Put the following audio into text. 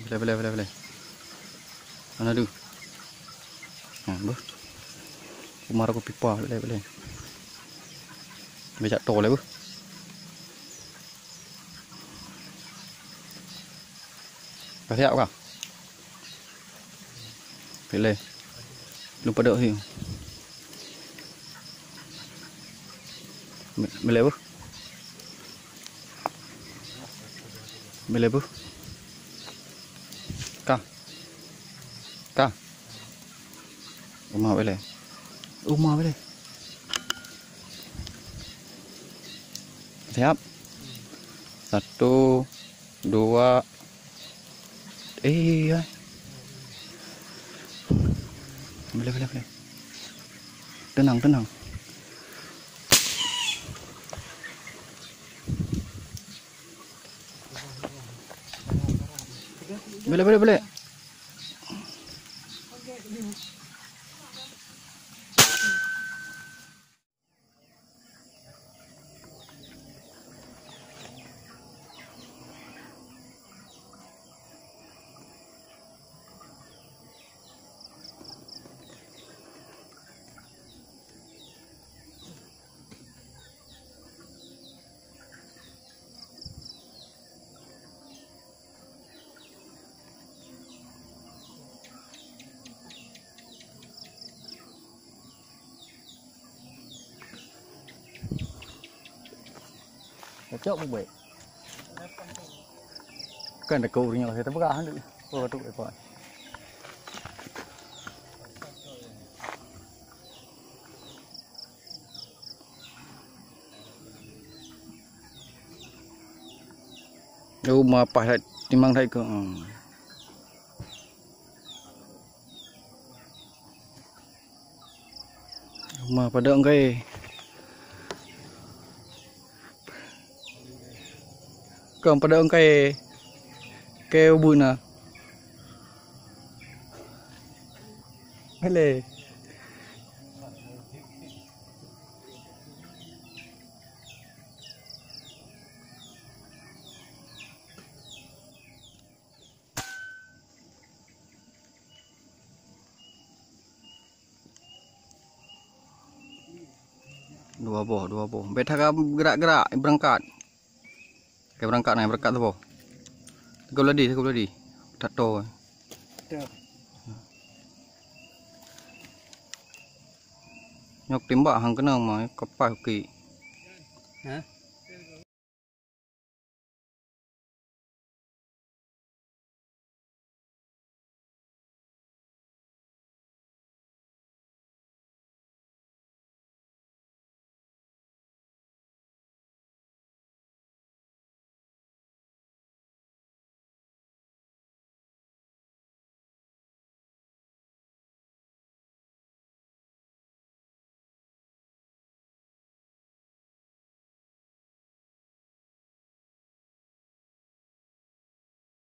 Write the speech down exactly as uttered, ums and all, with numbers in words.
Boleh, boleh, boleh, boleh. Mana tu? Ha, beuh. Umar aku pipa, boleh, boleh. Becak to boleh, beuh. Ka siap ka? Pilih. Lôn padok hi. Milih beuh. Milih beuh. Ka. Ka. Uma milih. Uma milih. Siap. Satu, dua, eh, ya. Boleh, boleh, boleh. Tenang, tenang. Boleh, boleh, boleh. Cocok pun baik. Kan dekat urang nyang saya terpegang tu. Oh, tu ekor. Uma paih that, timang that ikeu. Hmm. Uma padok engkai. Kon padok engkai. Keu ubeut na. Boleh. Dua boh, dua boh. Bèk that ka gerak-gerak, beurangkat. Oke, beurangkat nah, beurangkat saboh. Teugöt ladi, teugöt ladi. That tô. Dah. Nyoe timbak hang keunong ma, kapai oke. Hah?